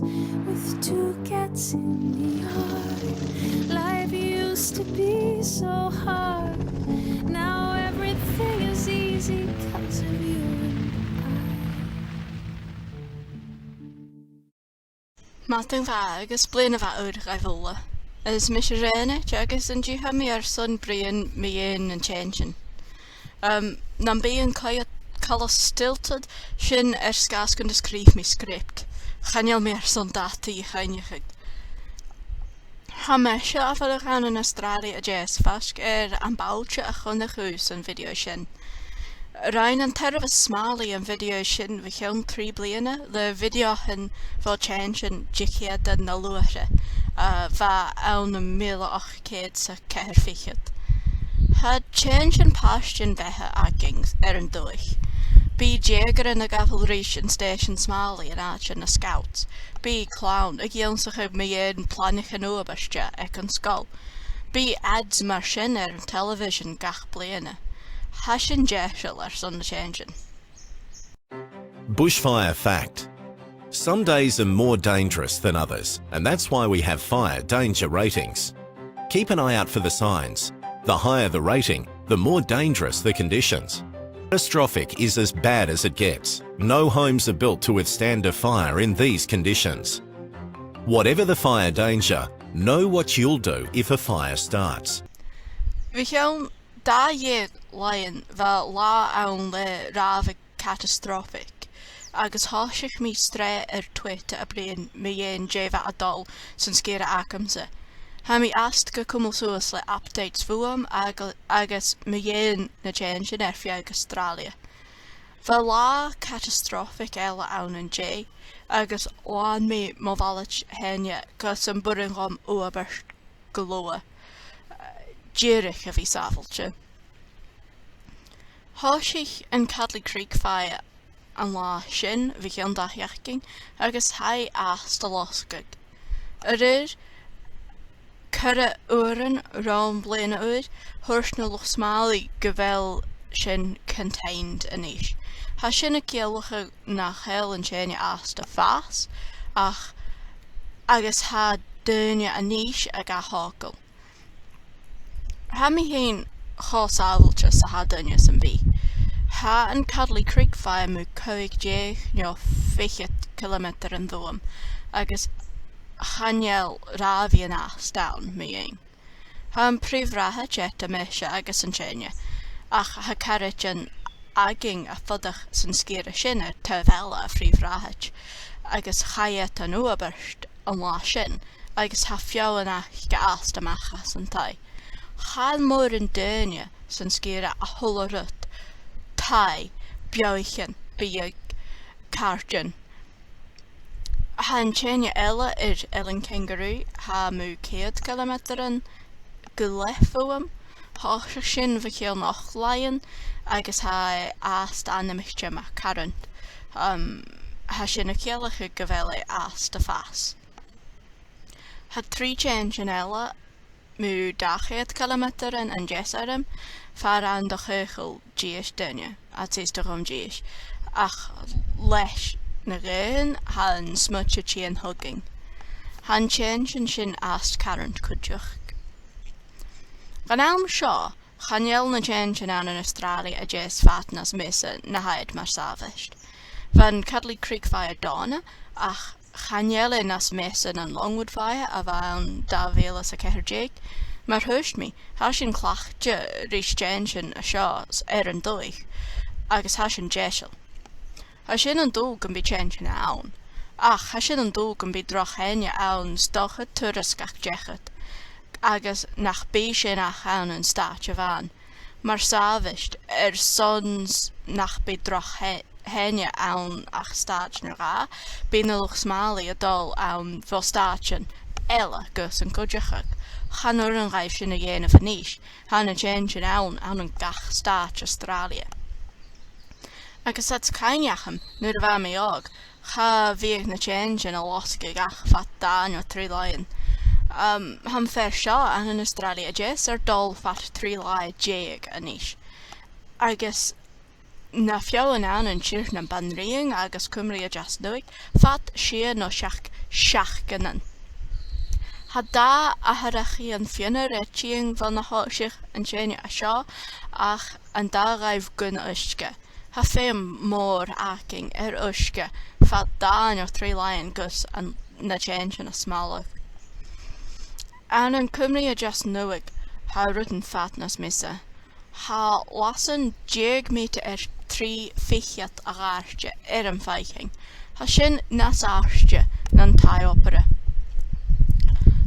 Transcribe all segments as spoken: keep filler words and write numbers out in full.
With two cats in the yard, life used to be so hard. Now everything is easy 'cause of you and I. Madainn mhath agus bliadhna mhath ùr dhuibh uile. Is mise Rena, agus an-diugh tha mi airson bruidhinn mu dheidhinn nan teintean. Um, nam bithinn coltas stilted, sin air sgàth 's gun do sgrìobh mi script. Chan eil mi airson dad a dh'fhaighneachd. Tha mise a' fuireach ann an Astràilia a Deas faisg air am bailte a chunnaic sibh san video sin. Rinn an t-seirbheis smàlaidh am video sin bho chionn trì bliadhna le videothan bho theintean Diciadain na Luaithre, a bha ann am mìle ochd ceud 's a ceithir fichead. Tha teintean pàistean-beatha againn air an dùthaich. Bidh deugairean a' gabhail ris an stèisean smàlaidh an àite na Scouts. Bidh clann ag ionnsachadh mu dheidhinn planaichean ùidheil aig an sgoil. Bidh ads mar sin air an television gach bliadhna. Tha sin deiseil airson na teintean. Bushfire fact. Some days are more dangerous than others, and that's why we have fire danger ratings. Keep an eye out for the signs. The higher the rating, the more dangerous the conditions. Catastrophic is as bad as it gets. No homes are built to withstand a fire in these conditions. Whatever the fire danger, know what you'll do if a fire starts. Bho chionn dà dheug làithean bha latha ann le ràmhadh catastrophic, agus thòisich mi sreath air Twitter a' bruidhinn mu dheidhinn dè bha a' dol san sgìre agamsa. Tha mi fhathast ga cumail suas le updates bhuam ag-, agus mu dheidhinn na teintean air feadh Astràilia. Bha latha catastrophic eile ann an-dè, agus lean mi mo mhallait fhèin gus am b' urrainn dhomh ùidh a thoirt gu luath, eh, dìreach a bhith sàbhailte. Thòisich an Cuddly Creek Fire an latha sin bho chionn dà sheachdain agus tha e fhathast a' losgadh. A-rithist, ceithir uairean ron bhliadhna ùr, thuirt na luchd-smàlaidh gu bheil sin contained a-nis. Tha sin a' ciallachadh nach eil an teine fhathast a' fàs, ach agus tha daoine a-nis ag ath-thogail. Tha mi fhìn cho sàbhailte 's a tha duine sam bith. Tha an Cuddly Creek Fire mu chòig deug no fichead cilemeatair bhuam, agus chan eil ràmhaidhean fhathast ann mu dheidhinn. Tha am prìomh rathaid eadar mise agus an teine, ach tha caraidean againn a' fuireach san sgìre sin air taobh eile a' phrìomh rathaid, agus chaidh iad an uabhairt an latha sin, agus tha feadhainn aca fhathast a-mach às an taigh. Chan eil mòran daoine san sgìre a h-uile rud, taigh, beathaichean, biadh, càirdean. Tha an teine eile air Eilean Kangaroo, tha e mu cheud cilemeatair gu leth bhuam. Thòisich sin bho chionn ochd làithean agus tha e fhathast ainmichte mar Current. Um, tha sin a' ciallachadh gu bheil e fhathast a' fàs. Tha trì teintean eile mu dhà cheud cilemeatair an deas orm, far an do chaochail dithis duine, a' teasachadh dhomh dithis, ach leis na gaothan tha an smùid a' tighinn thugainn. Tha an teine sin fhathast Current cuideachd. Dhan àm seo, chan eil na teintean ann an Astràilia a Deas fada nas miosa na tha iad mar as àbhaist. Bha an Cuddly Creek Fire dàna, ach chan eil e nas miosa na an Longwood Fire a bh' ann dà mhìle 's a ceithir deug. Mar a thuirt mi, tha sinn cleachdte ris teintean an seo air an dùthaich, agus tha sin deiseil. Tha sin an dùil gum bi teintean ann, ach tha sin an dùil gum bi droch theine ann 's dòcha turas gach deichead, agus nach bi sin ach ann an stàit a-mhàin. Mar as àbhaist, airson 's nach bi droch the-, theine ann ach stàit no dhà, bidh na luchd-smàlaidh a' dol ann bho stàitean eile gus an cuideachadh. Chan urrainn dhaibh sin a dhèanamh a-nis, tha na teintean ann, ann an gach stàit Astràilia. Agus tha cuimhne agam, nuair a bha mi òg, cha bhiodh na teintean a' losgadh ach fad dhà no trì làithean. Um, tha am fear seo ann an Astràilia a Deas air dol fad trì làithean deug a-nis. Agus na feadhainn ann an Tìr nam Banrigh agus Cuimrigh a Deas Nuadh fad sia no seachd seachdainean. Tha dà atharrachadh fionnar air tighinn bhon a thòisich an teine seo ach an dà dhaimh gun uisge. Tha feum mòr againn air uisge fad dà no trì làithean gus an, na teintean a smaladh. Ann an Cuimrigh a Deas Nuadh, tha rudan fad nas miosa. Tha lasan deich meatair air trì fichead a dh'àirde air am faicinn. Tha sin nas àirde na an taigh-opera.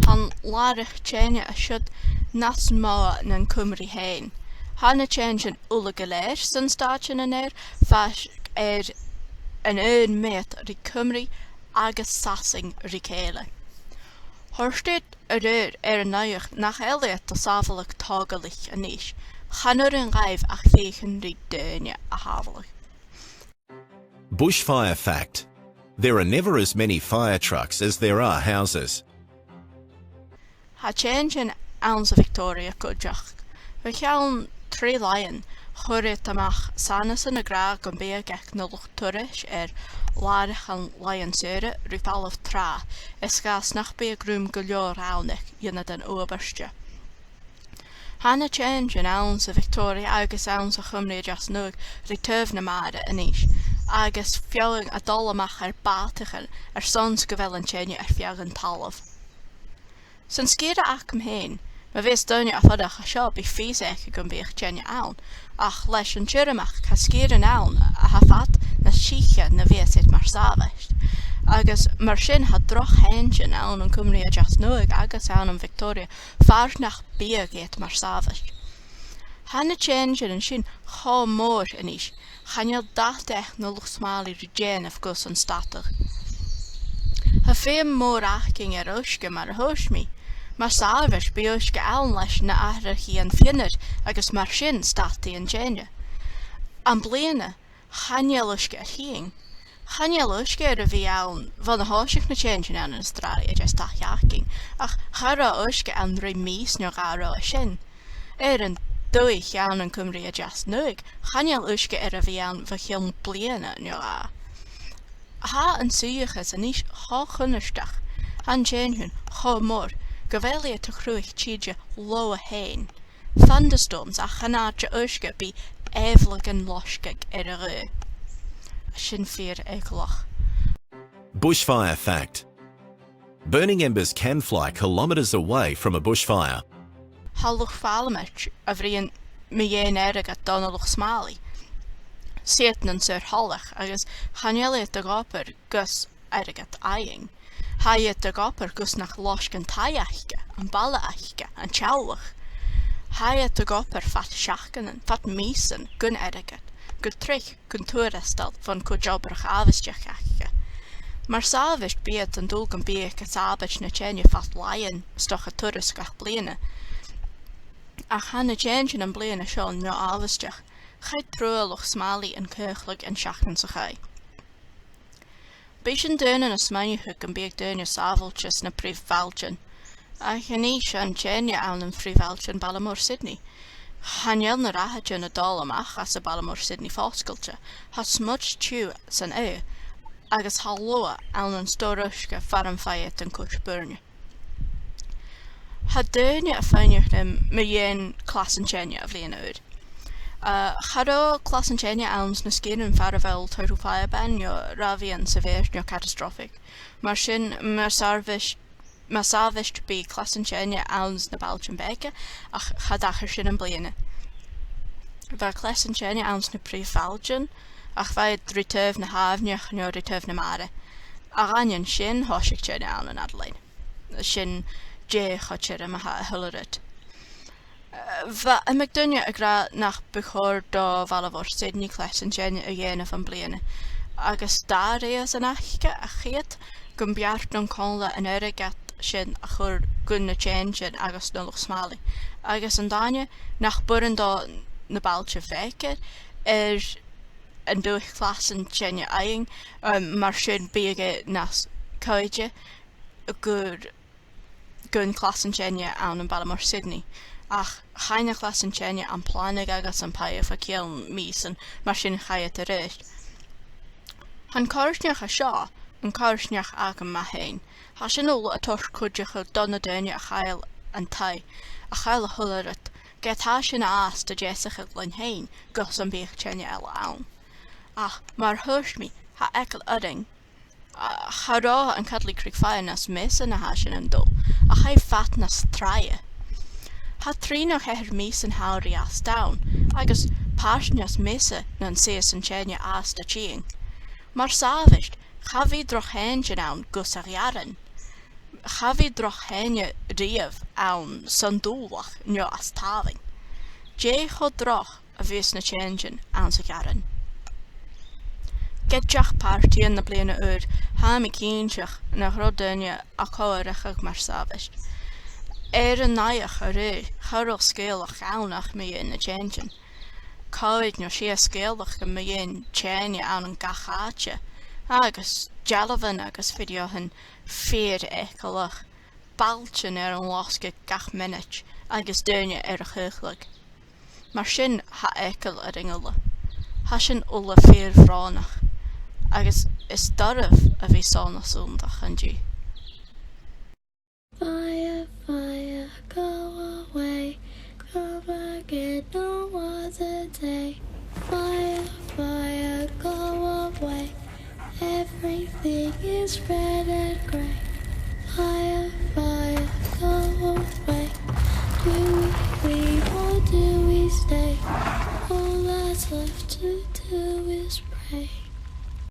Tha an làrach teine a siud nas motha na an Cuimrigh fhèin. Tha na teintean uile gu lèir san stàit an ear, faisg air an aon mheud ri Cuimrigh agus Sasainn ri chèile. Thoirt iad a rèir air an naidheachd nach eil iad a' sàbhaladh togalach a-nis. Chan urrainn dhaibh ach feuchainn ri daoine a shàbhaladh. Bushfire fact. There are never as many fire trucks as there are houses. Tha teintean anns a' Bhictoria cuideachd. Bho chionn trì làithean, chuir iad a-mach sanasan ag ràdh gum biodh aig na luchd-turais air làrach an làithean-saora ri falbh tràth, is gus nach biodh rùm gu leòr ann aig aon de na h-obairtean. Tha na teintean anns a' Bhictoria agus anns a' Chuimrigh a Deas Nuadh ri taobh na mara a-nis, agus feadhainn a' dol a-mach air bàtaichean airson 's gu bheil an teine air feadh an talamh. San sgìre agam fhèin, ma bhios daoine a' fuireach an seo, bidh fios aca gum biodh teine ann, ach leis an tiormachd, tha sgìrean ann a tha fada nas tighe na bhios iad mar as àbhaist. Agus mar sin tha droch theintean ann an Cuimrigh a Deas Nuadh agus ann am Bhictoria far nach biodh iad mar as àbhaist. Tha na teintean an sin cho mòr a-nis, chan eil dad aig na luchd-smàlaidh ri dèanamh gus an stad iad. Tha feum mòr againn air uisge mar a thuirt mi. Mar as àbhaist bidh uisge ann leis na h-atharrachaidhean fionnar agus mar sin stadaidh an teine. Am-bliadhna, chan eil uisge air tighinn. Chan eil uisge air a bhith ann bhon a thòisich na teintean ann an Astràilia deas dà sheachdain, ach cha robh uisge ann ri mìos no dhà ron a sin. Air an dòigh ann an Cuimrigh a Deas Nuadh, chan eil uisge air a bhith ann bho chionn bliadhna no dhà. Tha an suidheachadh a-nis cho cunnartach, tha an teine cho mòr, gu bheil iad a' cruthachadh tìde leotha fhèin. Thunderstorms, ach chan fhaigh iad uisge, bidh èibhleagan loisgeach air a' ghaoth. Sin fìor eagalach. Bushfire fact. Burning embers can fly kilometres away from a bushfire. Tha luchd-pharlamaid a' bruidhinn mu dheidhinn airgead do na luchd-smàlaidh. 'S iad nan saor-thoileach agus chan eil iad ag obair gus airgead fhaighinn. Tha iad ag obair gus nach loisg an taigh aca, am baile aca, an teaghlach. Tha iad ag obair fad sheachdainean, fad mìosan, gun airgead, gu tric, gun tuarastal bhon chuid obrach àbhaisteach aca. Mar as àbhaist bidh iad an dùil gum bi iad a' sabaid na teine fad làithean, 's dòcha turas gach bliadhna. Ach tha na teintean am-bliadhna seo neo-àbhaisteach, chaidh triùir luchd-smàlaidh an caochladh an t-seachdain sa chaidh. Bidh sinn daonnan a' smaoineachadh gum biodh daoine sàbhailte sna prìomh bhailtean. Ach a-nis, tha an teine ann am prìomh bhailtean baile mòr Sydney. Chan eil na rathaidean a' dol a-mach às a' bhaile mòr Sydney fosgailte. Tha smùid tiugh san adhar, agus tha luath ann an stòr uisge far am faigh iad an cois-bhùirne. Tha daoine a' faighneachd rium mu dheidhinn clas an teine a' Bhliadhn' Ùir. Uh, cha robh clas an teine anns na sgìrean far a bheil total fire ban no rathad-bhuidheann severe no catastrophic. Mar sin, mar as àbhaist, mar as àbhaist bidh clas an teine anns na bailtean beaga, ach cha tachair sin am-bliadhna. Bha clas an teine anns na prìomh bhailtean, ach bha iad ri taobh na h-aibhneach no ri taobh na mara. A dh'aindeoin sin, thòisich teine ann an Adelaide. Sin dè cho tioram a tha a h-uile rud. Eh, bha iomadh duine ag ràdh nach bu chòir do bhaile mhòr Sydney clas an teine a dhèanamh am-bliadhna, agus dà rìosan aice, a' chiad, gum b' fheàrr don còmhla an airgead sin a chur gu na teintean agus na luchd-smàlaidh, agus an dàrna, nach b' urrainn do na bailtean bheaga air an dùthaich clas an teine fhaighinn, um, mar sin bhiodh e nas coibhde gur gun clas an teine ann am baile mòr Sydney. ach chunnaic leas an teine am planaigeadh agus am paidheadh fa cheann mìosan, mar sin chaidh iad a-rithist. Tha an coimhearsnachd seo, an coimhearsnachd agam-sa fhèin, tha sin uile a' toirt cuideachadh do na daoine a chaill an taigh, a chaill a h-uile rud, ged tha sin fhathast a' deasachadh leinn fhèin, gus am biodh teine eile ann. Ach mar a thuirt mi, tha eagal oirnn, a, cha robh an Cudlee Creek Fire nas miosa na tha sin an-diugh, ach tha e fada nas tràithe. Tha trì no ceithir mìosan shamhraidh fhathast ann, agus pàirt nas miosa nan suidheas an teine fhathast a' tighinn. Mar as àbhaist, cha bhi droch inntinn ann gus a' ghearan. Cha bhi droch theine riamh ann san Dùbhlachd no as t-Samhain. Dè cho droch a bhios na teintean anns a' ghearan? Ged deach pàrtaidhean na Bliadhna Ùir, tha mi cinnteach nach robh daoine a' comharrachadh mar as àbhaist. Air an naidheachd a-rithist, cha robh sgeulachd ann ach mu dheidhinn na teintean. Còig no sia sgeulachdan mu dheidhinn teine ann an gach àite, agus dealbhan agus bhideothan fìor eagalach, bailtean air an losgadh gach mionaid agus daoine air a chaochladh. Mar sin, tha eagal oirnn uile. Tha sinn uile fìor bhrònach, agus is doirbh a bhith sona sunndach an-diugh. Fire, fire, go away. Come again, no other day. Fire, fire, go away. Everything is red and grey. Fire, fire, go away. Do we leave or do we stay? All that's left to do is